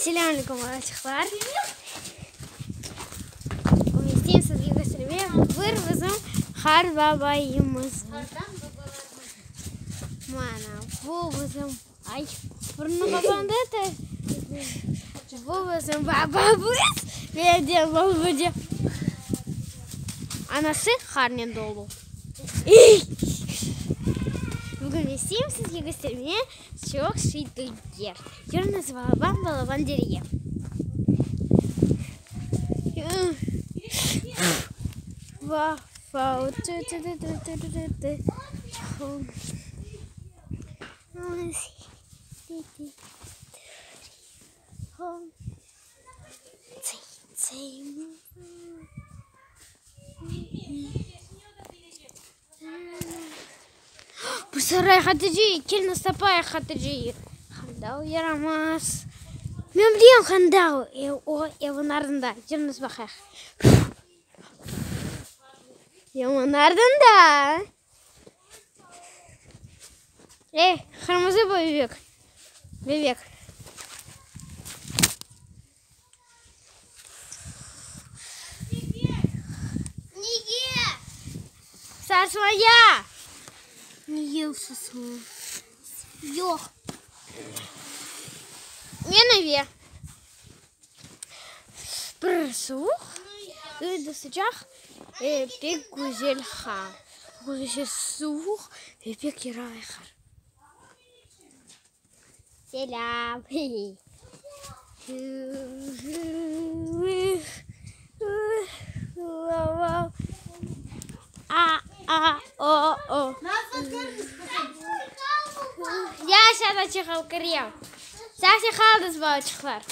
Selâmaleyküm balaçıqlar. Bugün sizge köstermeye bir bizim qartbabayımız. Mana bu bizim ay burnu qapandı bu bizim babamız ve de bu anası qarnen dolu. Bugün isteyim sizge köstermeye çoq şey dülger. Yürüñiz balaban balaban derege. Bu saray Hatice, kelin Mustafaya Hatice. Handal yaramaz. Men bilem Handal, o evniñ artında. Yürüñiz baqayıq. Evniñ artında. Ey, qırmızı bebek, bebek. Nege? Sarsmaya. Nege susma? Yoq. Men eve. Bir suvuq, bir de sıcaq, pek güzel hal. Hususiy suvuq ve pek yaramay qar. Selâm. A, a, o, o. Ya şana çıqıp kirem. Sahte qaldıñız, balaçıqlar.